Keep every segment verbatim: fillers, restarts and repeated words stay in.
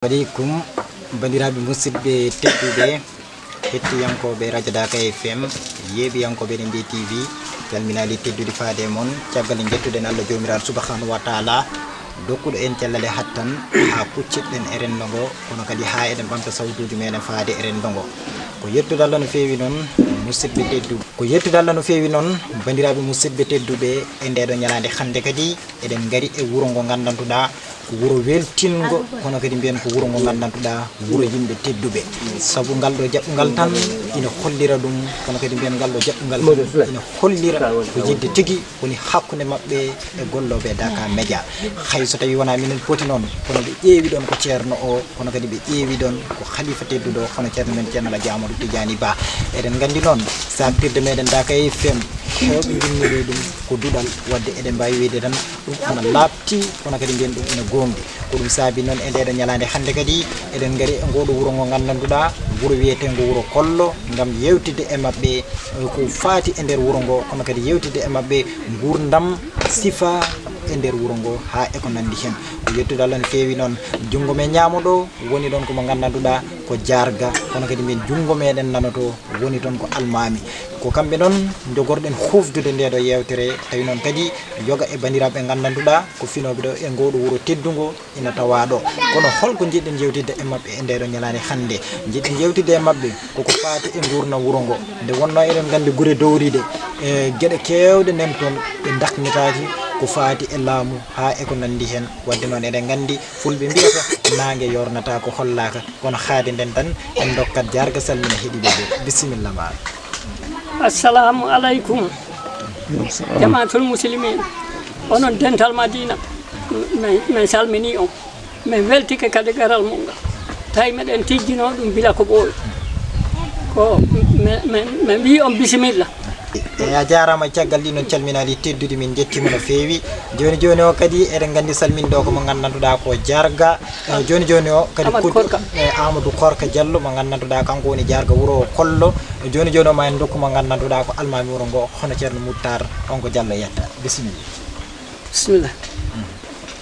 Aleykum, banndiraaɓe musidɓe tedduɓe, hettiyankooɓe Radio Daaka F M, yeeɓiyankooɓe Rende T V, calminaali teddude faade e mon. Caggal nde njettuɗen Allah Joomiraaɗo Subhaanahu wa Taala, dokkuɗo en cellal e hattan, haa kuccitɗen e renndo ngo, kono kadi haa eɗen ɓamta sawtuuji meɗen faade e renndo ngo. Ko yettude Allah no feewi noon, musidɓe tedduɓe. Ko yettude Allah no feewi noon, banndiraaɓe musidɓe tedduɓe, e ndee ɗoo ñalaande hannde kadi, eɗen ngari e wuro ngo nganndantuɗaa ko wuro weltinngo, kono kadi mbiyen ko wuro ngo nganndantuɗaa wuro yimɓe tedduɓe. Sabu ngal ɗoo jaɓɓungal tan ina hollira ɗum, kono kadi mbiyen ngal ɗoo jaɓɓungal tan ina hollira ko yidde tigi woni hakkunde maɓɓe e gollooɓe Daaka Média. Hay so tawii wonaa minen poti noon, kono ɓe ƴeewi ɗoon ko ceerno o, kono kadi ɓe ƴeewi ɗoon ko halifa tedduɗo, hono ceerno men Ceerno Alhaji Amadou Tidiani Ba. Eɗen nganndi noon, saaktirde meɗen Daaka F M, heewɓe njinniri ɗum ko duɗal, wadde eɗen mbaawi wiyde tan ɗum ana laaɓti, kono kadi mbiyen ɗum ina goongɗi. Ko ɗum saabi noon e ndee ɗoo ñalaande hannde kadi, eɗen ngari e ngoo ɗoo wuro ngo nganndantuɗaa, wuro wiyeteengo wuro Kollo, ngam yeewtidde e maɓɓe, eh, ko faati e nder wuro ngo, kono kadi yeewtidde e maɓɓe nguurndam, sifa e nder wuro ngo, haa e ko nanndi heen. Ko yettude Allah no feewi noon, junngo men ñaamo ɗoo woni ɗoon ko mo nganndantuɗaa ko Jaarga, kono kadi mbiyen junngo meɗen nano to woni toon ko almaami. Ko kamɓe noon njogorɗen hufdude ndee ɗoo yeewtere, tawi noon kadi yoga e banndiraaɓe ɓe nganndantuɗaa ko finooɓe ɗoo e ngoo ɗoo wuro teddungo ina tawaa ɗoo. Kono holko njiɗɗen yeewtidde e maɓɓe e ndee ɗoo ñalaande hannde? Njiɗɗen yeewtidde e maɓɓe koko faati e nguurndam wuro ngo. Nde wonnoo eɗen nganndi gure dowriiɗe, e geɗe keewɗe nan toon ɗe daknitaaki ko faati e laamu haa e ko nanndi heen. Wadde noon eɗen nganndi Fulɓe mbiyata, naange yoornataa ko hollaaka, kono haade nden tan en ndokkat Jaarga salmina heɗiiɓe ɓe. Bisimilla maaɗa. Assalamu aleykum, jamaatul muslimin, onon dental Madina, min, min salminii on, min weltike kadi garal mon ngal. Tawi meɗen tijjinoo ɗum bila ko ɓooyi. Ko min, min, min mbii on bisimilla. Eey, a jaaraama. Caggal ɗii noon calminaali tedduɗi, min njettiima no feewi. Jooni jooni o kadi eɗen nganndi salminɗo ko mo nganndantuɗaa ko Jaarga. Eh, jooni jooni o kadi Amadou kuddi-, Korka. Eh, Amadou Korka Diallo mo nganndantuɗaa kanko woni Jaarga wuro Kollo. Jooni jooni o ma en ndokku mo nganndantuɗaa ko almaami wuro ngo, hono Ceerno Muttar, on ko Diallo yetta. Bisimilla. Bisimilla.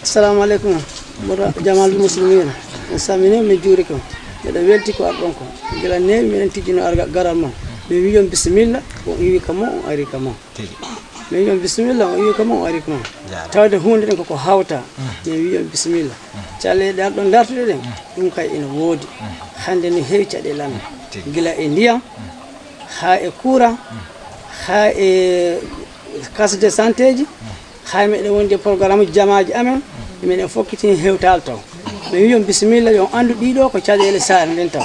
Assalamu aleykum. Mboɗo jamal muslimina. En salmini, min juuri ko. Mbeɗa welti ko arɗon ko. Gila neewi miɗen tijjino arga-, garal mon. Mi wi on bisimilla, on iwi ka mon, on ari ka mon. Tigi. Mi wi on bisimilla, on iwi ka mon, on ari ka mon. Jaara. Tawde huunde ɗen koko hawta. Mm. Mi wi on bisimilla. Mm. Caɗeele ɗe arɗon dartude ɗen, mm, ɗum kay ina woodi. Mm. Hannde ne heewi caɗeele amen. Tigi. Gila e ndiyam, mm, haa e courant, mm, haa e case de santé ji, mm, haa meɗen wondi e programme uji jamaaji amen, mm, meɗen fokkiti heen hewtaade taw. Mi wi on bisimilla, yo on anndu ɗiɗo ko caɗeele saare nden taw.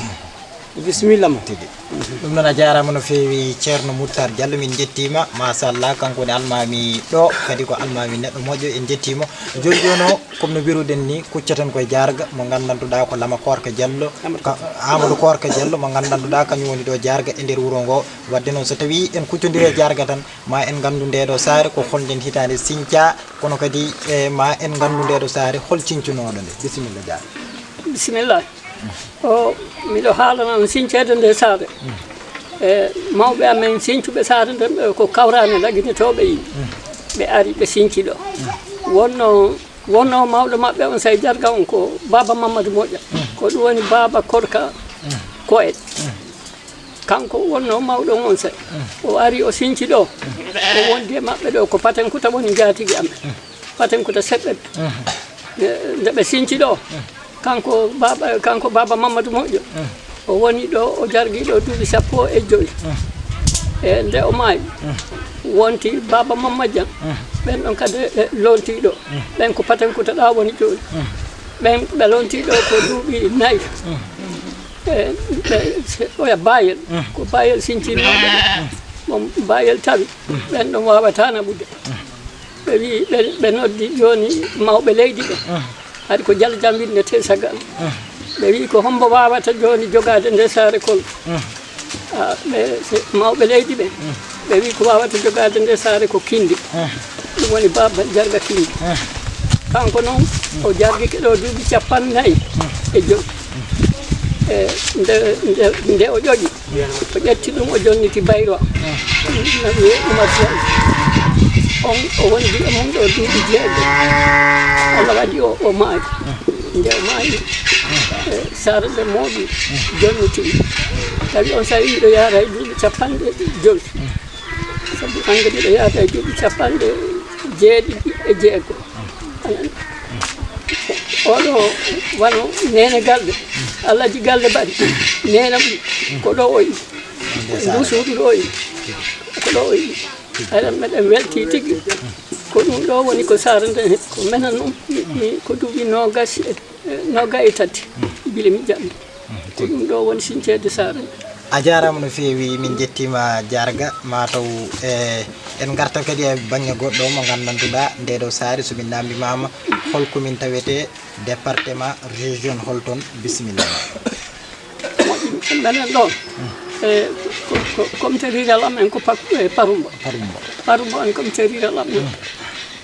Bisimilla ma. Tigi. Ɗum noon a jaaraama no feewi Ceerno Muttar Diallo, min njettiima, machallah, kanko woni almaami ɗo, kadi ko almaami neɗɗo moƴƴo, en njettiima. Jooni jooni o, comme no mbiruɗen ni, kuccoten koye Jaarga, mo nganndantuɗaa ko Lama Korka Diallo, Amadou ka-, Korka. Amadou Korka Diallo, mo nganndantuɗaa kañum woni ɗo Jaarga e nder wuro ngo. Wadde noon, so tawii en kuccondiri e Jaarga tan, ma en nganndu ndee ɗo saare ko hol nden hitaande siñcaa, kono kadi, e, ma en nganndu ndee ɗo saare hol ciñcunooɗo nde. Bisimilla, Jaarga. Bisimilla. O, miɗo haalana on siñceede nde saare. E, mawɓe amen siñcuɓe saare nden, ɓe ko kawraane laginetooɓe yi. Ɓe ari, ɓe siñci ɗo. Wonno, wonno mawɗo maɓɓe on, sey Jarga on, ko Baaba Mammadu Moƴƴa. Ko ɗum woni Baaba Korka Ko'el. Kanko wonno mawɗo on, sey. O ari, o siñci ɗo. O wondi e maɓɓe ɗo, ko Patenkuta woni njaatigi amen. Patenkuta seɓɓe. Nde, nde ɓe siñci ɗo, kanko baaba, kanko Baaba Mammadu Moƴƴo, o woni ɗo, o jargi ɗo duuɓi sappo e joyi. E nde o maayi, wonti Baaba Mamma Jan. Ɓen ɗon kadi, e, lonti ɗo. Ɓen ko Patenkuta ɗa woni jooni. Ɓen ɓe lonti ɗo ko duuɓi nayi. E, ɓe, se-, oya Bayel. Ko Bayel siñcinooɓe ɓe. Bon, Bayel tawi ɓen ɗon waawata naɓude. Ɓe wi, ɓe, ɓe noddi jooni mawɓe leydi ɓe. Hari ko Jalla Jambin ne tesagal. Ɓe wi, ko hombo waawata jooni jogaade nde saare kon? Ah, ɓe, se-, mawɓe leydi ɓe, ɓe wi, ko waawata jogaade nde saare ko Kindi. Ɗum woni Baaba Jarga Kindi. Kanko noon, o jargike ɗo duuɓi cappanɗe nayi e joyi. E nde, nde, nde o ƴoƴi, o ƴetti ɗum, o jonniti Bayro. Ɗum na wiyee Umar Diallo. On, o wondi e mum ɗo duuɓi jeego. Allah waɗi o, o maayi. Nde o maayi, Sara nde mooɓi jonniti. Tawi on sa'i miɗo yaara e duuɓi capanɗe jowi. Sabu hannde miɗo yaara e duuɓi capanɗe jeeɗiɗi e jeego. Oɗo wano neene galle. Alhaji galle bari. Neene mum ko ɗo o yi. Ndu suudu ɗo o yi. Ko ɗo o yi. Aɗa meɗen welti tigi. Ko ɗum ɗo woni ko Sara nde ko menen noon. Mi, mi ko duuɓi noogas e, noogas e tati. Gila mi jaɓi. Ko ɗum ɗo woni sinceede Sara. A jaaraama no feewi, min njettiima Jaarga. Ma taw, e, en ngarta kadi e baŋŋe goɗɗo mo nganndanduɗaa nde ɗo saare, so min naamndimaama, hol ko min tawetee, département, région, hol toon? Bisimilla. Moƴƴi, menen ɗoon. E, ko, ko, comité rural amen ko Pak-, e, Parumba. Parumba. Parumba on comité rural amen.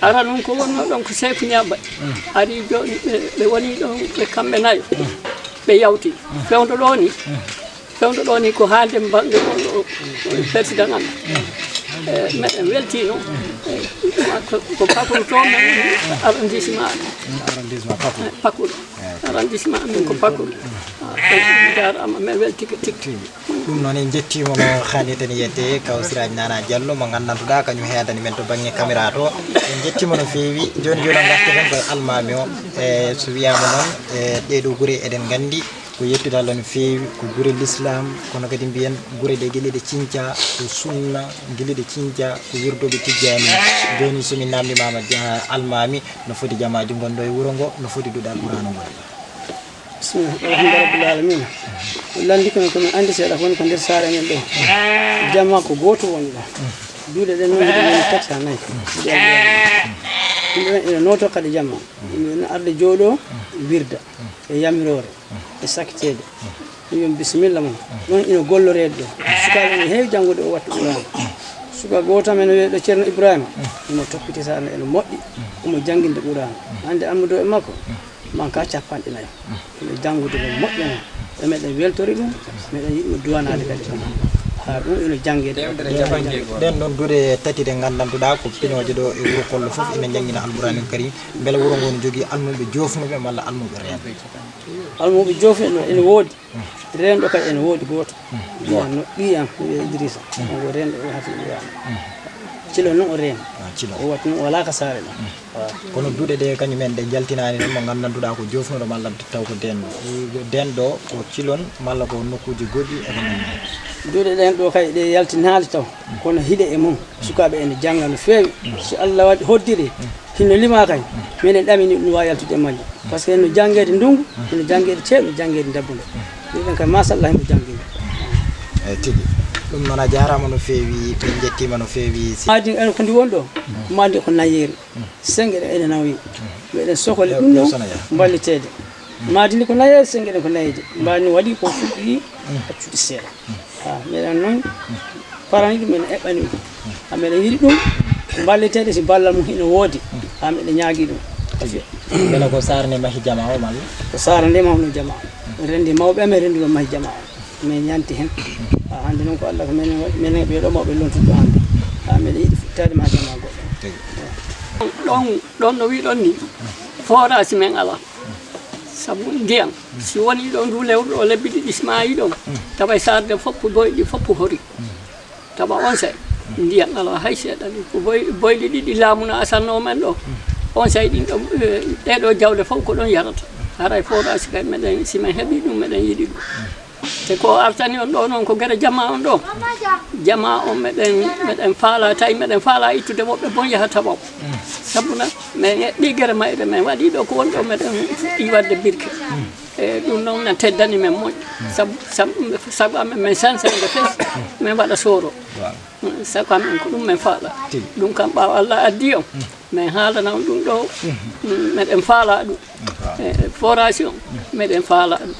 Ara noon ko wonnoo ɗoon ko Seeku Ñaaba. Ari jooni ɓe, ɓe woni ɗoon ɓe kamɓe nayo. Ɓe yawti. Fewndo ɗo ni. Fewndo ɗo ni ko haalde mbaɗde wonɗo président am. E, meɗen weltii noon. E, ko, ko Pakuru toon men woni arrondissement amen. Arrondissement Pakuru. E, Pakuru. Arrondissement amen ko Pakuru. A, on jaaraama, men weltike tigi. Ɗum noon en njettiima no haanirta ni yette, kaw Siraj Nana Diallo mo nganndanduɗaa kañum heedani men to baŋŋe caméra to. En njettiima no feewi. Jooni jooni o ngarti tan koye almaami o. E, so wiyaama noon, e, ɗee ɗoo gure eɗen nganndi ko yettude Allah no feewi, ko gure l'islam, kono kadi mbiyen gure ɗe gila ɗe cinca ko sunna, gila ɗe cinca ko wirdoɓe tijjaani. Jooni so min naamndimaama ja-, almaami, no foti jamaaji ngon ɗo e wuro ngo, no foti duɗal Qur'aana ngol? Bismillah, alhamdulillah rabbil alamin. Lanndi kono, kono anndi seeɗa ko woni ko nder saare men ɗo. Jamma ko gooto woni ɗo. Duuɗe ɗen noon, hiɗe woni tati haa nayi. Yimɓe ɓen ina nooto kadi jamma. Yimɓe ina arde jooɗo, wirda e yamiroore, e sakkiteede. Ɗum yo bisimilla mum. Ɗon ina golloreede ɗo. Sukaaɓe ina heewi janngude o wattu Qur'aana. Suka gooto amen no wiyee ɗo Ceerno Ibrahima. Ina toppiti saare nde ene moƴƴi. Omo jannginde Qur'aana. Hannde Amadou e makko. Manka capanɗe nayi. Ina janngude ko moƴƴa noon. E meɗen weltori ɗum. Meɗen yiɗi mo duwanaade kadi ɗum. Haa ɗum ina janngeede kadi. Ɗen ɗon duuɗe tati ɗe nganndanduɗaa ko pinooje ɗo e wuro Kollo fof ina njanngina Alqur'aanul Kariim. Mbele wuro ngo no jogii almuɓe joofnuɓe malla almuɓe reenɓe? Almuɓe joofnuɓe ene woodi. Reenɗo kadi ene woodi gooto. Ɓiyan no, ɓiyan no wiyee Idrissa. Ko reenɗo o Hafiidu Ibrahima. Cilon noon o reeni. Ah, Cilon. O watti noon o walaa ka saare ɗo. Kono duuɗe ɗe kañum en ɗe njaltinaani noon mo nganndanduɗaa ko joofnuɗo malla taw ko deenɗo. Deenɗo ko Cilon malla ko nokkuuji goɗɗi e ko nanndi. Duuɗe ɗen ɗo kay ɗe yaltinaali taw. Kono hiɗe e mum. Sukaaɓe ene jannga no feewi. So Allah waɗi hoddiri. Hino limaa kay, minen ɗamini ɗum waawi yaltude e majje. Par ce que no janngeede ndunngu, hino janngeede ceeɗu, no janngeede ndabbunde. Ɗum ɗon kay, machallah, himo janngii. Eey, tigi. Ɗum noon a jaaraama no feewi, min njettiima no feewi. Si- Maadi en ko ndi woni ɗo, maadi ko nayeeri. Sennge ɗen ene nawii. Meɗen sokoli ɗum ɗo mballiteede. Maadi ndi ko nayeeri, sennge ɗen ko nayeeje. Mbaadi ndi waɗi ko fuɗɗi accude seeɗa. Ah, meɗen noon, parani ɗum, ene eɓɓani ɗum. Ah, meɗen yiɗi ɗum, mballiteede si ballal mum hino woodi. Ah, meɗen ñaagii ɗum. Mbela ko Sara nde mahi jama o, malla? Ko Sara nde mahno jama o. Renndi mawɓe amen, renndi ɗo mahi jama o. Min ñanti heen. Ah, hannde noon ko Allah ko menen waɗi, menen ɓee ɗo mawɓe lontude ɗo hannde. Ah, meɗen yiɗi fittaade maha jama goɗɗo. Tigi. Ɗon, ɗon no wiɗon ni, forage men alaa. Sabu ndiyam, si wonii ɗo ndu lewru ɗo lebbi ɗiɗi, si maayii ɗon, tawa e sarde fof boyɗi fof hori. Tawa on saa'i, ndiyam alaa hay seeɗa ni. Ko boy-, boyli ɗiɗi laamu no asannoo men ɗo. On saa'i ɗin ɗon, eh, ɗee ɗo jawle fof ko ɗon yarata. Haray forage kay meɗen, si men heɓii ɗum, meɗen yiɗi ɗum. Te ko artani on ɗo noon, ko gere jamaa on ɗo. Jamaa on meɗen, meɗen faalaa, tawi meɗen faalaa ittude woɓɓe bon yaha tawa on. Sabu na, men eɓɓii gere mayre, men waɗii ɗo ko woni ɗo, meɗen fuɗɗii waɗde birke. E ɗum noon na teddani men moƴƴi. Sabu, sabu, sabu amen, men sansande fes, men waɗa sooro. Sabu amen ko ɗum men faalaa. Tigi. Ɗum kam ɓaawo Allah addi on. Men haalana on ɗum ɗo, mm, meɗen faalaa ɗum. E, forage on, meɗen faalaa ɗum.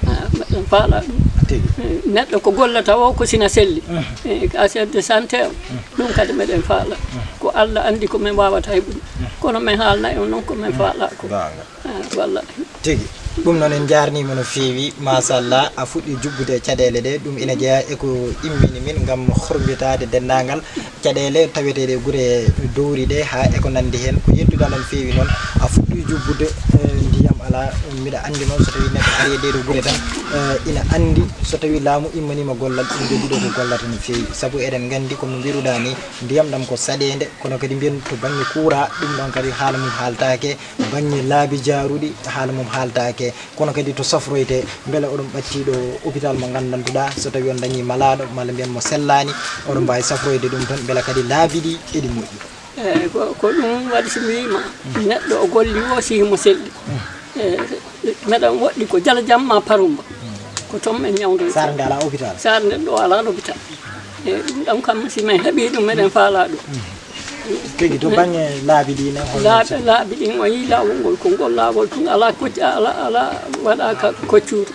Ah, meɗen faalaa ɗum. Tigi. E, neɗɗo ko gollata o ko sina selli. E, ka chef de santé on, ɗum kadi meɗen faalaa. Ko Allah anndi ko men waawata heɓude. Kono men haalna on noon ko men faalaa ko. Goonga. Ah, wallaahi. Tigi. Ɗum noon en njaarniima no feewi. Machallah, a fuɗɗii jubbude caɗeele ɗe. Ɗum ina jeyaa e ko immini min ngam hormbitaade denndaangal caɗeele taweteeɗe e gure dowri ɗe, haa e ko nanndi heen. Ko yettude Allah no feewi noon, a fuɗɗii jubbude, eh, ndiyam Ala, mbiɗa anndi noon, so tawii neɗɗo ari e ɗee ɗoo gure tan, eh, ina anndi so tawii laamu immaniima gollal, ɗum jogii ɗoo ko gollata no feewi. Sabu eɗen nganndi, ko no mbiruɗaa nii, ndiyam ɗam ko saɗeende, kono kadi mbiyen to baŋnge kuuraa, ɗum ɗoon kadi haala mum haaltaake, baŋnge laabi jaaruɗi, haala mum haaltaake, kono kadi to safroytee, mbele oɗon ɓattii ɗo hôpital mo nganndanduɗaa, so tawii on dañii malaaɗo, malla mbiyen mo sellaani, oɗon mbaawi safroyde ɗum toon, mbele kadi laabi ɗi eɗi moƴƴi. Eeyi, ko, ko ɗum waɗi, so mi wiima, neɗɗo o golli o, si himo selli. Eeyi, meɗen woɗɗi ko Jala Jam ma Parumba. Ko toon men ñawdoyta. Saare nde alaa hôpital? Saare nde ɗo alaa hôpital. Eeyi, ɗum ɗam kam, si men heɓii ɗum, meɗen faalaa ɗum. Tigi, to baŋnge laabi ɗi ne, holno laabi, laabi ɗin, o yii laawol ngol, ko ngol laawol tun, alaa kocc-, alaa, alaa waɗaaka koccuuru.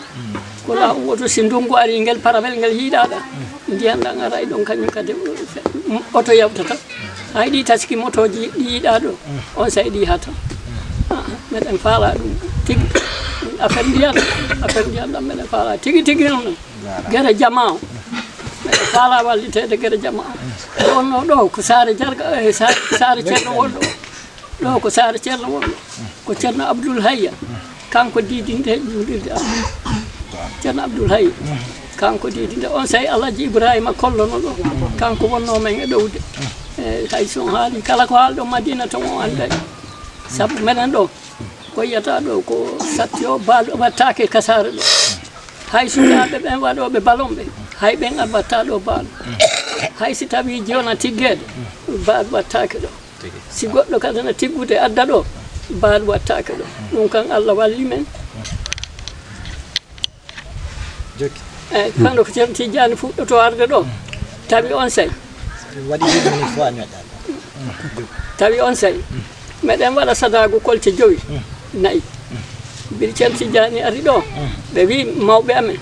Ko laawol ngol to, si ndunngu arii, ngel parawel ngel yiiɗaa ɗan, ndiyan ɗan aray ɗon, kañum kadi oto yawtata. Hay ɗi taski motooji ɗi yiiɗaa ɗo, on saa'i ɗi hata. Ah, meɗen faalaa ɗum tigi. Affaire ndiyan, affaire ndiyan ɗan meɗen faalaa tigi tigi noon. Gere jamaa o. Meɗen faalaa walliteede gere jamaa o. Ɗo wonnoo ɗo ko saare Jarga, eh, saare, saare Ceerno wonɗo. Ɗo ko saare Ceerno wonɗo. Ko Ceerno Abdul Hayya. Kanko diidinte juulirde am. Ceerno Abdul Hayya. Kanko diidinte. On saa'i Alhaji Ibrahima Kollo no ɗo. Kanko wonnoo men e ɗowde. Eh, hay so on haali kala ko haalɗo Madina toon o annday. Sabu menen ɗo. Ko yiyata ɗo ko satti o, bal wattaake ka saare ɗo. Hay sukaaɓe ɓen waɗooɓe balon ɓe, hay ɓen ar watta ɗo bal. Hay si tawii jona tiggeede, bal wattaake ɗo. Si goɗɗo kadi na tiggude adda ɗo, bal wattaake ɗo. Ɗum kan Allah walli men. Jokki. Eeyi, kono ko Ceerno Tijjaani fuɗɗoto arde ɗo, tawi on saa'i. Waɗi dix minutes fof a ñoƴƴaani. Tawi on saa'i. Meɗen waɗa sadaagu kolte jowi, nayi. Mbiɗa Ceerno Tijjaani ari ɗo, ɓe wi mawɓe amen,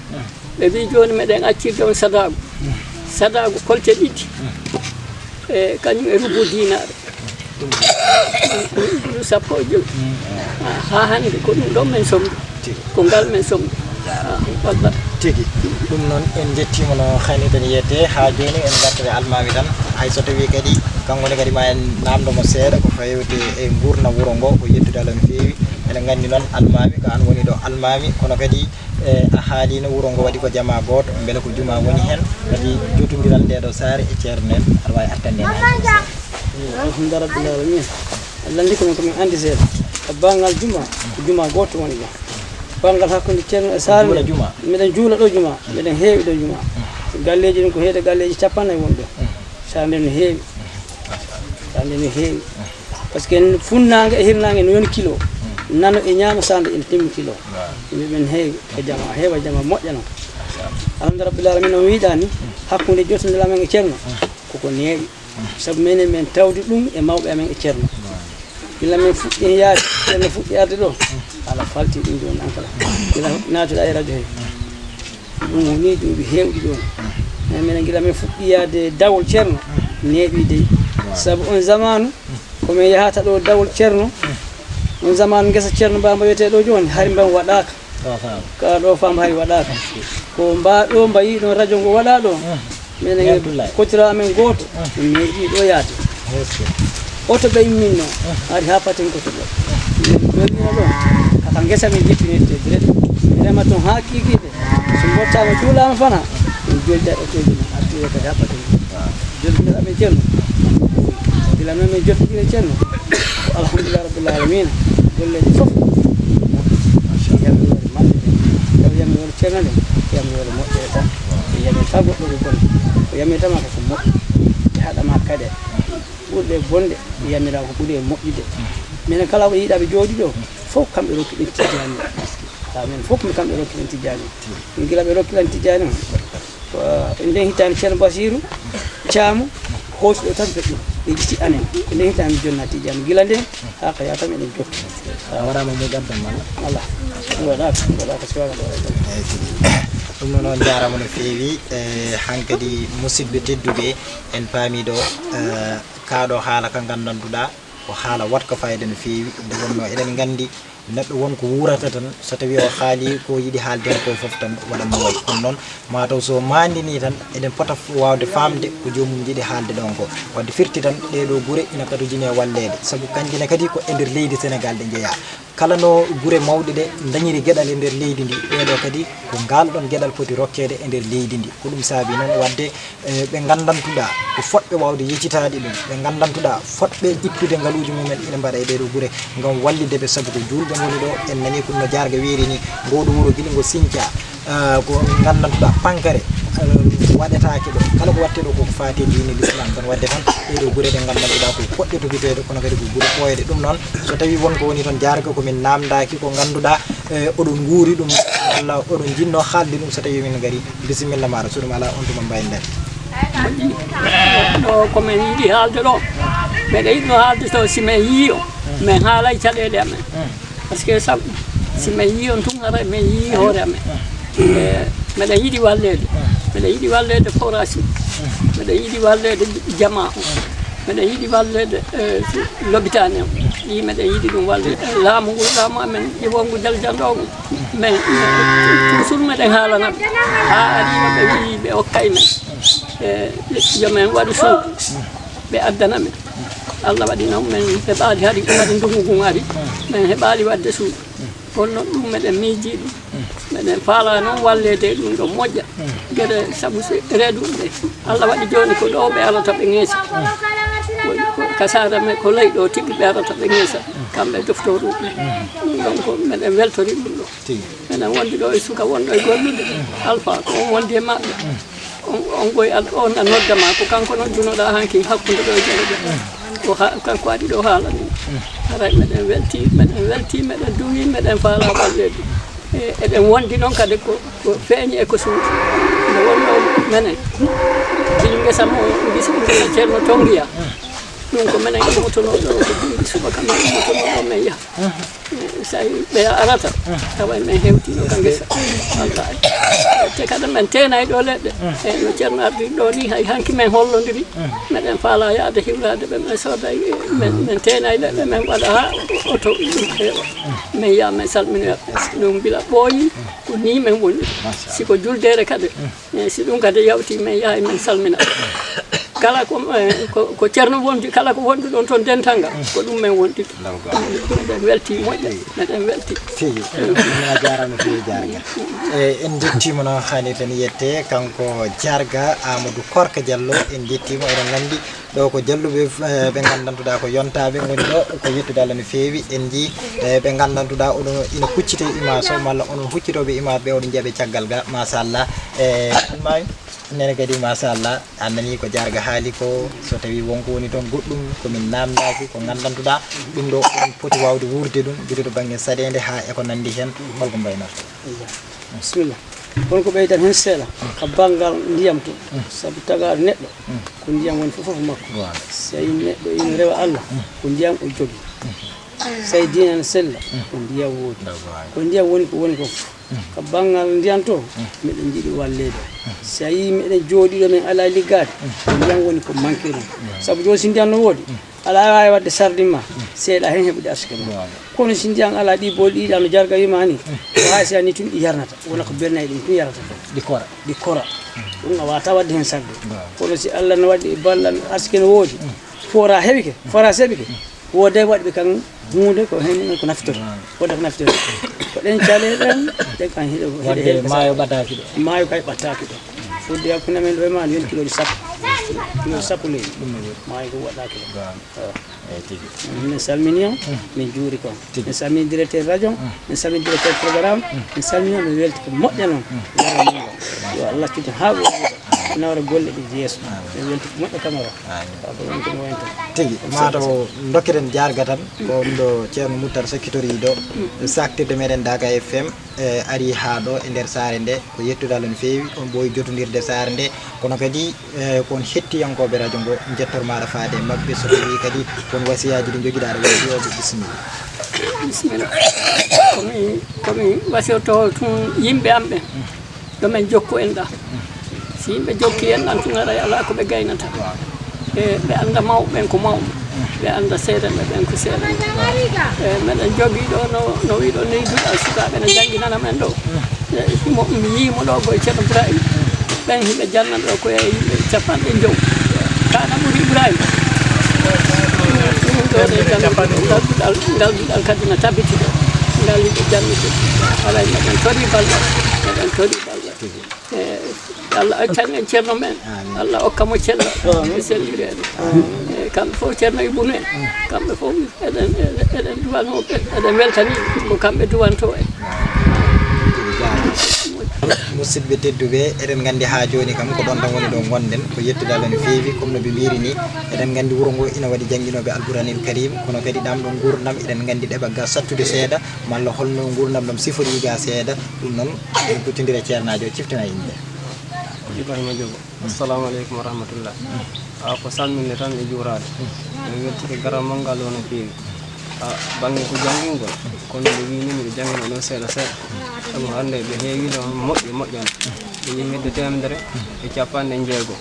ɓe wi jooni meɗen accirde on sadaagu. Sadaagu kolte ɗiɗi. E kañum e rubu diinaare. Ɗum sappo e jowi. Haa hannde ko ɗum ɗon men sombi. Tigi. Ko ngal men sombi. Ah, walla. Tigi. Ɗum noon en njettiima no haanirta ni yettee. Haa jooni en ngartata e almaami tan. Hay so tawii kadi kanko ne kadi ma en naamndo mo seeɗa ko fawi e nguurndam wuro ngo, ko yettude Allah no feewi. Eɗen nganndi noon almaami ko aan woni ɗo almaami, kono kadi, eh, a haaliino wuro ngo waɗi ko jamaa gooto, mbele ko jumaa woni heen, kadi jotondiral ndee ɗoo saare e ceerno en, aɗa waawi artande en hay so seeɗa. Alhamdulillahi rabbil alamin. Allah lanndi ko men ko men anndi seeɗa. Ka banngal juma, ko juma gooto woni ɗo. Banngal hakkunde ceerno e saare nde, juula juma. Miɗen juula ɗo juma, miɗen heewi ɗo juma. Galleeji ɗin ko heede galleeji cappannayi woni ɗo. Saare nde no heewi. Saare nde no heewi. Par ce que funnaange e hirnaange no yoni kilo. Nano e ñaama saare nde ina timmi kilo. Yimɓe men heewi ko jama, heewa jama moƴƴa noon. Alhamdulillahi rabbil alamin, no wiiɗaa ni, hakkunde jotondiral amen e ceerno, koko neeɓi. Sabu menen men tawdi ɗum e mawɓe amen e ceerno. Gila men fuɗɗi yaade, ceerno fuɗɗi arde ɗo, ala falti ɗum jooni an kala. Gila naatuɗaa e radio he. Ɗum woni duuɓi heewɗi jooni. Eeyi, minen gila men fuɗɗi yaade dawol ceerno, neeɓi dey. Sabu on zamaanu, ko men yahata ɗo dawol ceerno, on zamaanu ngesa ceerno Bamba wiyetee ɗo jooni, hari mban waɗaaka. Ɗo faam. Ka ɗo faam hari waɗaaka. Ko mba ɗo mba yii ɗon radio ngo waɗaa ɗo. Minen e kotira amen gooto, min meeɗii ɗo yaade. Oto ɓe imminno, ari haa paten ko to ɗo. Min jolnino ɗon, kaka ngesa min jippinirte direct. Mi rema toon haa kiikiiɗe. So mbottaama juulaama fana, min jolda e otooji men, artire kadi haa paten. Jolnira amen ceerno. Gila noon min jottondiri e ceerno. Ko alhamdulillah rabbil alamina. Golleeji fof. Yamiroore maɓɓe ɗe. Taw yamiroore ceerno nde, yamiroore moƴƴere tan. Yami taw goɗɗo ko bonde. Ko yami tama ko moƴƴi. Ɓe haɗama kade. Ɓurɗe bonde, yamira ko ɓuri e moƴƴude. Minen kala ko yiɗaɓe jooɗi ɗo, fof kamɓe rokki ɗen tijjani. Ha, minen fof ko kamɓe rokki ɗen tijjani. Min gila ɓe rokki ɗen tijjani, ko e nden hitaande Ceerno Basiru Caamu, hoosi ɗo tan feƴƴi. Ɓe ƴetti anen. E nden hitaande jonna tijjani. Gila nden, haa ka yaata meɗen jokki. A waɗaama mo ɓe ɓaddan malla? Wala, wala ko siwaka. Eeyi, tigi. Ɗum noon, on njaaraama no feewi. E, hankadi, musidɓe tedduɓe, en paami ɗo, e, kaa ɗo haala ka nganndanduɗaa, ko haala waɗka fayida no feewi. Nde wonnoo eɗen nganndi neɗɗo won ko wuurata tan, so tawii o haali ko yiɗi haalde heen ko fof tan, waɗat mo wayi. Kono noon, maa taw so maandinii tan, eɗen pota f-, waawde faamde ko joomum yiɗi haalde ɗoon ko. Wadde firti tan, ɗee ɗoo gure ina katojini e walleede, sabu kañje ne kadi ko e nder leydi Senegaal ɗe njeyaa. Kala no gure mawɗe ɗe ndañiri geɗal e nder leydi ndi, ɓeeɗo kadi ko ngal ɗon geɗal poti rokkeede e nder leydi ndi. Ko ɗum saabi noon waɗde, eh, ɓe nganndantuɗaa ko fotɓe waawde yejjitaade ɗum, ɓe nganndantuɗaa fotɓe ittude ngaluuji mumen ina mbaɗa e ɗee ɗoo gure ngam wallitde ɓe, sabu ko juulɓe ngoni ɗo. En nanii ko no Jaarga wiiri ni, ngoo ɗoo wuro gila ngo siñcaa, ah, ko nganndantuɗaa pankare, ah, waɗetaake ɗo. Kala ko waɗtee ɗo ko ko faati e diine Lislaam tan. Waɗde tan ɗee ɗoo gure ɗe nganndantuɗaa ko poɗɗe topiteede, kono kadi ko gure ɓooyɗe. Ɗum noon, so tawii won ko woni toon Jaarga, ko min naamndaaki, ko ngannduɗaa, eh, oɗon nguuri ɗum, walla oɗon njinnoo haalde ɗum, so tawii min ngarii, bisimilla maaɗa, so ɗum alaa, on tuma mbayden. Moƴƴi. Ɗo ko men yiɗi haalde ɗo. Meɗen yiɗno haalde to, si men yii on, men haalay caɗeele amen. Parce que sabu, si men yii on tun, haray men yii hoore amen. Eh, meɗen yiɗi walleede. Meɗen yiɗi walleede forage. Meɗen yiɗi walleede jamaa. Meɗen yiɗi walleede, eh, lobitaani o. Ɗi meɗen yiɗi ɗum walleede. Laamu ngu, laamu amen, ƴiwongu jaljanɗo ngu. Men, men, toujours meɗen haalana ɓe. Haa ari no ɓe wi'i ɓe okkay men. Eh, yo men waɗu suudu. Ɓe addana men. Allah waɗi noon men heɓaali hari, hari ndungu ngun ari. Men heɓaali waɗde suudu. Kono noon ɗum meɗen miijii ɗum. Meɗen faalaa noon walleede e ɗum ɗo moƴƴa. Gere sabu si reedu ɓe. Allah waɗi jooni ko ɗo ɓe arata ɓe ŋeesa. Ko, ko ka saara men ko ley ɗo tigi ɓe arata ɓe ŋeesa. Kamɓe doftoruɓe. Ɗum ɗon ko meɗen weltori ɗum ɗo. Tigi. Meɗen wondi ɗo e suka wonɗo e gollude. Alfa ko on wondi e maɓɓe. On, on goy al-, on a nodda ma ko kanko noddunoɗaa hankin hakkunde ɗo e jere ɗo. O ha-, kanko waɗi ɗo haalani. Haray meɗen welti, meɗen welti, meɗen duwi, meɗen faalaa balleeji. E, eɗen wondi noon kadi ko, ko feeñi e ko suuɗi. Nde wonnoo menen. Bili ngesa mo, ngesa, ngesa Ceerno Tongiya. Ɗum ko menen ummotonoo ɗo, ko bimbi subaka men ummotonoo ɗo men yaha. Tawi ɓe arata, tawa men hewtino ka ngesa. Wallaahi. Te kadi men teenay ɗo leɗɗe. E no Ceerno ardi ɗo ni, hay hanki men hollondiri. Meɗen faalaa yaade hiwraade ɓe, men sooday, men, men teenay leɗɗe, men waɗa haa oto ɗum heewa. Men yaa men salminoya. Ɗum mbila ɓooyi, ko ni men woni. Si ko juldeere kadi. Eh, si ɗum kadi yawti, men yahay men salmina. Kala ko, eh, ko, ko Ceerno wondi, kala ko wondi ɗon toon dental ngal, ko ɗum men wondi. Ɗum ɓe welti moƴƴa, meɗen welti. Tigi, a jaaraama feewi Jaarga. Eh, en njettiima no haanirta ni yette, kanko Jaarga Amadou Korka Diallo, en njettiima, eɗen nganndi ɗo ko jalluɓe, eh, ɓe nganndantuɗaa ko yontaaɓe ngoni ɗo, ko yettude Allah no feewi. En njii, eh, ɓe nganndantuɗaa oɗon ina kuccitee image o, malla onon huccitooɓe image ɓe, oɗon njiya ɓe caggal ga, machallah. Eh, Almami, nene kadi, machallah, a nanii ko Jaarga haali ko, so tawii won ko woni toon goɗɗum ko min naamndaaki, ko nganndantuɗaa, ɗum ɗo on poti waawde wuurde ɗum, gila to bannge saɗeende haa e ko nanndi heen, hol ko mbaynorto? Bisimilla. Kono ko ɓeydan heen seeɗa ka banngal ndiyam to, sabu tagaaɗo neɗɗo, ko ndiyam woni fof, fof makko. Voilà. So tawi neɗɗo ina rewa Allah, ko ndiyam o jogii. So tawi diine ene sella, ko ndiyam woodi. Ko ndiyam woni ko woni ko fof. Ka banngal ndiyam to, miɗen njiɗi walleede. So tawi miɗen jooɗii ɗo, min alaa liggaade, ko ndiyam woni ko manqué ɗum. Sabu jooni si ndiyam no woodi, aɗa waawi waɗde sardin ma, seeɗa heen heɓude arsike ma. Kono si ndiyam alaa, ɗi booli ɗiɗa no Jaarga wiima ni, ko haa si a ni tun ɗi yarnata, wona ko bernay ɗum tun yarata tan. Ɗi kora. Ɗi kora. Ɗum a waawata waɗde heen sarde. Kono si Allah no waɗi ballal, arsike no woodi, fora heɓike, forage heɓike, wooda waɗɓe kan huunde ko heen ko naftori. Wooda ko naftori. Ko ɗen caɗeele ɗen, ɗen kan hiɗo, hiɗo, waɗde hiɗo maayo ɓadaaki ɗo. Maayo kay ɓattaaki ɗo. Fodde hakkunde men ɗo e maa, yon kiloji sappo. Kiloji sappo leydi. Ɗum no woodi. Maayo ko waɗaaki ɗo. Eeyi, tigi. Min salmini on, min juuri kon. Tigi. Min salmini directeur radio on, min salmini directeur programme, min salmini on, min welti ko moƴƴa noon. Yo Allah accu tan haa ɓooyi nawra golle ɗe yeeso. Min welti ko moƴƴa Camara. Ko ko woni ko mo woni tan. Tigi, maa taw dokketen Jaarga tan, ko ɗum ɗo Ceerno Muttar sakkitori ɗo, saktirde meɗen Daga F M. E, ari haa ɗo e nder saare nde, ko yettude Allah no feewi, on ɓooyi jotondirde saare nde, kono kadi, e, ko on hettiyankooɓe radio ngo, njettor maaɗa faade e maɓɓe, so tawii kadi ko on wasiyaaji ɗi njogiɗaa aɗa waɗi ɗi, bisimilla. Bisimilla. Ko mi, ko mi wasiyoto tun yimɓe am ɓen, yo men jokku enɗan. Si yimɓe jokki enɗan tun, haray alaa ko ɓe gaynata. E, ɓe annda mawɓe ɓen ko mawɓe, ɓe annda seerenɓe ɓen ko seerenɓe. E, meɗen jogii ɗo no, no wiɗon ni, duɗal sukaaɓe ne jannginana men ɗo. E, himo, mi yii mo ɗo ko e Ceerno Ibrahima. Ɓen hiɓe janna ɗo ko e yimɓe capanɗe njowo. Kaana ɓuri Ibrahima. Ɗum ɗo ne janngude ngal duɗal, ngal duɗal kadi no tabiti ɗo. Ngal yiɗi janngude. Alay, meɗen tori balɗe. Meɗen tori balɗe. E, Allah accan en ceerno men. Amin. Allah okka mo cellal. Amin. E sellireede. E, kamɓe fof ceerno Ibunu en. Kamɓe fof eɗen, eɗen, eɗen duwano ɓe. Eɗen weltani ko kamɓe duwanto en. Musidɓe tedduɓe, eɗen nganndi haa jooni kam ko ɗoon tan woni ɗo ngonɗen, ko yettude Allah no feewi, comme no ɓe mbiri ni, eɗen nganndi wuro ngo ina waɗi jannginooɓe Alquranil Karim, kono kadi ɗam ɗo nguurndam eɗen nganndi ɗeɓa ga sattude seeɗa, malla holno nguurndam ɗam sifori ga seeɗa, ɗum noon en kuttindira ceernaajo, ciftina yimɓe. Ibrahima Jogo. Assalamu aleykum wa rahmatullah. A ko salminde tan e juuraade. En weltike garal mon ngal o no feewi. A, bannge ko janngingol, kono nde wii ni miɗo janngina ɗon seeɗa seeɗa. Sabu hannde ɓe heewi no moƴƴi moƴƴani. Ɓe yehi hedde teemedere e capanɗe jeego.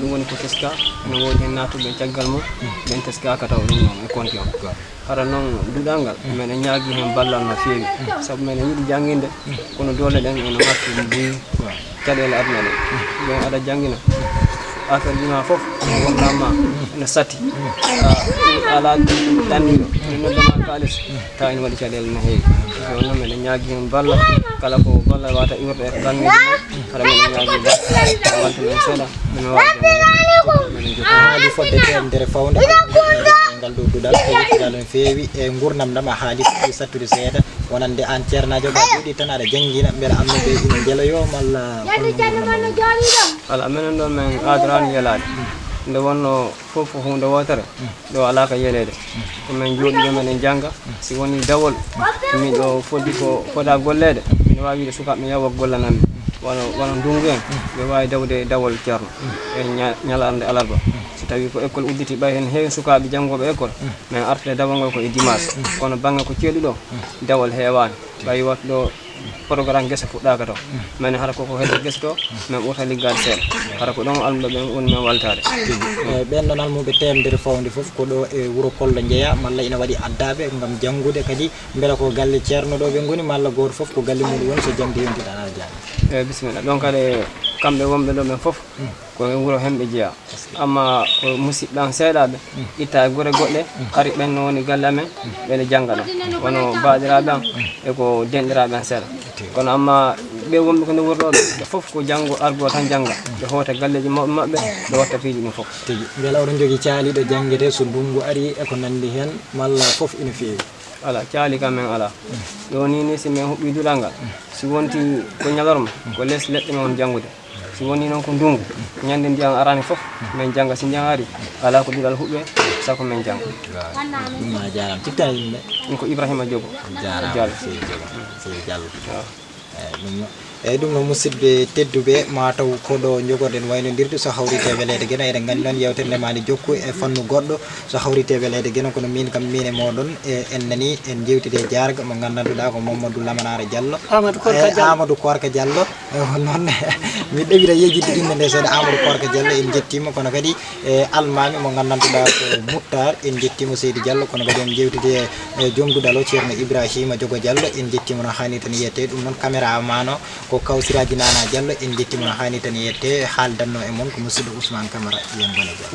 Ɗum woni ko teska, no woodi heen naatuɓe caggal mum, ɓen teskaaka taw ɗum noon e konti on. Hara noon duɗal ngal, meɗen ñaagi heen ballal no feewi. Sabu meɗen yiɗi jannginde, kono doole ɗen ene matti buy caɗeele aduna ɗe. Ɗum aɗa janngina. Affaire ji ma fof, wonɗa ma, ene satti. A, ala ɗanniɗo, ene noddama kaalis, taw ene waɗi caɗeele no heewi. Ɗum noon meɗen ñaagi heen ballal, kala ko ballal wata iwrde e bannge ɗum, hara meɗen ñaagi ballal, walta men seeɗa, men wawa janngude. Meɗen jokki. A haali fodde teemedere fawnde, ngal ɗo duɗal, ko yettude Allah no feewi e nguurndam ɗam a haali fuɗɗi sattude seeɗa, wonande aan ceernaajo, ɓa joɗi tan aɗa janngina, mbela annoɓe ina njeloyo, malla holno nguurndam ɗam woni? Ala, menen ɗon men aadorani yelaade. Nde wonno fof ko huunde wootere, ɗo alaa ka yeleede. Ko men jooɗi ɗo meɗen jannga, si woni dawol, miɗo foti ko fota golleede, miɗo waawi wiide sukaaɓe yawa gollanammi. Wano, wano ndungu en, ɓe waawi dawde dawol ceerno e ña-, ñalaande alarba. So tawi ko école udditi, ɓay heen heewi sukaaɓe janngooɓe école, men artude dawol ngol ko e dimanche. Kono bannge ko ceeɗu ɗo, dawol heewaani. Ɓay wattu ɗo programme gese fuɗɗaaka to. Men hara koko hedde gese to, men ɓurta liggaade seeɗa. Hara ko ɗon almuɓe ɓen woni men waltaade. Tigi. E, ɓen ɗon almuɓe teemedere fawde fof ko ɗo e wuro Kollo njeya, malla ina waɗi addaaɓe ngam janngude kadi, mbela ko galle ceerno ɗo ɓe ngoni, malla gooto fof ko galle mum woni, so jaŋde yonti tan aɗa jannga? E, bisimilla. Ɗon kadi kamɓe wonɓe ɗo ɓen fof, ko e wuro heen ɓe jeyaa. Amma ko musidɓe am seeɗaaɓe itta e gure goɗɗe, ari ɓen no woni galle amen, ɓeɗe jannga ɗon. Wano baaɗiraaɓe am e ko denɗiraaɓe am seeɗa. Kono amma ɓe wonɓe ko nder wuro ɗo, ɓe fof ko janngo argo tan jannga. Ɓe hoota galleeji mawɓe maɓɓe, ɓe watta piiji ɗin fof. Tigi. Mbela oɗon jogii caaliiɗo janngete so ndunngu ari e ko nanndi heen, malla fof ina feewi? Alaa, caali kam men alaa. Ɗo ni, ni si men huɓɓi duɗal ngal, si wonti ko ñalorma, ko les leɗɗe men woni janngude. Si woni noon ko ndunngu, ñande ndiyan arani fof, men jannga. Si ndiyan ari, alaa ko duɗal huɓɓe, sako men jannga. Ɗum a jaaraama. Citta yimɓe. Ɗum ko Ibrahima Jogo. Jaaraama, Diallo. Seydi Jogo. Seydi Diallo. Waaw. Eeyi, ɗum no, eeyi, ɗum no, musidɓe tedduɓe, ma taw ko ɗo njogorɗen waynondirde so hawrite weleede geno. Eɗen nganndi noon yewtere nde maani jokku e fannu goɗɗo, so hawrite weleede geno, kono min kam, min e mooɗon, e, en nani, en njewtidi e jaarga mo nganndanduɗaa ko Mamadou Lamanara Diallo. Amadou Korka, eeyi, Diallo. Amadou Korka Diallo. Eeyi, ko noon, mi ɗowira yejjitde innde nde seeɗa, Amadou Korka Diallo, en njettiima, kono kadi e almaami mo nganndanduɗaa ko Muttar, en njettiima seydi Diallo, kono kadi en njeewtidi e, e joom duɗal o, Ceerno Ibrahima Jogo Diallo, en njettiima no haani tan yette. Ɗum noon, caméra mano ko Kawsiraaji Nana Diallo, en njettiima no haani tan yette. Haaldanno e mon ko musidɗo Ousmane Camara, yen ngone jam.